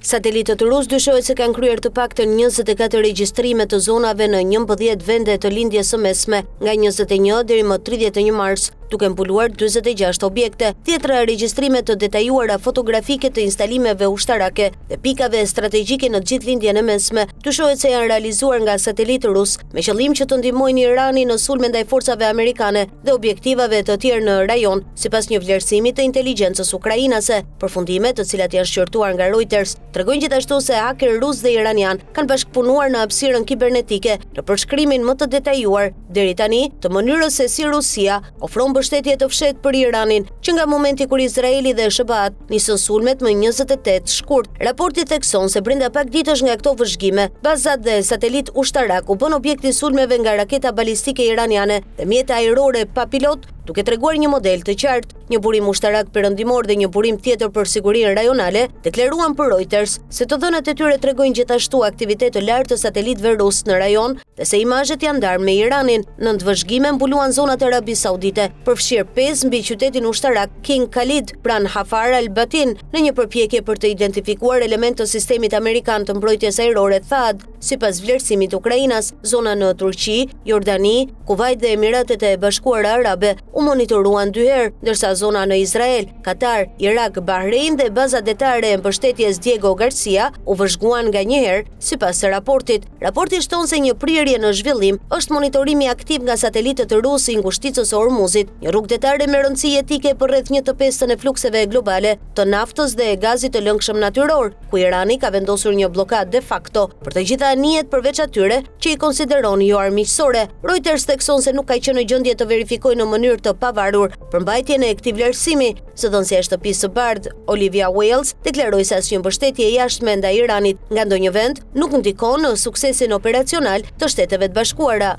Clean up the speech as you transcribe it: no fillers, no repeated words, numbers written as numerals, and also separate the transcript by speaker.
Speaker 1: Satelitët rusë dyshohet se kanë kryer të paktën 24 regjistrime të zonave në 11 vende të Lindjes së Mesme nga 21 deri më 31 mars, duke mbuluar 46 objekte, dhjetëra regjistrime të detajuara fotografike të instalimeve ushtarake dhe pikave strategjike në gjithë Lindjen e Mesme, dyshohet se janë realizuar nga satelitë rusë me qëllim që të ndihmojnë Iranin në sulme ndaj forcave amerikane dhe objektivave të tjerë në rajon, sipas një vlerësimi të inteligjencës ukrainase. Përfundimet, të cilat janë shqyrtuar nga Reuters, tregojnë gjithashtu se hakerë rusë dhe iranianë kanë bashkëpunuar në hapësirën kibernetike në përshkrimin më të detajuar deri tani të mënyrës se si Rusia ofron mbështetje të fshehtë për Iranin që nga momenti kur Izraeli dhe SHBA-të nisën sulmet më 28 shkurt. Raporti thekson se brenda pak ditësh nga këto vëzhgime, bazat dhe satelitë ushtarakë u bënë objekt i sulmeve nga raketa balistike iraniane dhe mjete ajrore pa pilot, duke treguar një model të qartë. Një burim ushtarak perëndimor dhe një burim tjetër për sigurinë rajonale deklaruan për Reuters se të dhënat e tyre tregojnë gjithashtu aktivitet të lartë të satelitëve rusë në rajon dhe se imazhet janë ndarë me Iranin. Nëntë vëzhgime mbuluan zonat e Arabisë Saudite, përfshirë pesë mbi qytetin ushtarak King Khalid pranë Hafar al-Batin, në një përpjekje për të identifikuar elementë të sistemit amerikan të mbrojtjes ajrore THAAD. Sipas vlerësimit ukrainas, zona në Turqi, Jordani, Kuvajt dhe Emiratet e Bashkuara Arabe u monitoruan dy herë, ndërsa zona në Izrael, Katar, Irak, Bahrein dhe baza detare e mbështetjes Diego Garcia u vëzhguan nga një herë, sipas raportit. Raporti shton se një prirje në zhvillim është monitorimi aktiv nga satelitët rusë i ngushticës së Hormuzit, një rrugë detare me rëndësi jetike për rreth një të pestën e flukseve globale të naftës dhe gazit të lëngshëm natyror, ku Irani ka vendosur një bllokadë de facto për të gjitha anijet përveç atyre që i konsideron joarmiqësore. Reuters thekson se nuk ka qenë në gjendje të verifikojë në mënyrë të pavarur përmbajtjen e këtij vlerësimi. Zëdhënësja e Shtëpisë së Bardhë, Olivia Wales, deklaroi se asnjë mbështetje e jashtme ndaj Iranit nga ndonjë vend nuk ndikon në suksesin operacional të Shteteve të Bashkuara.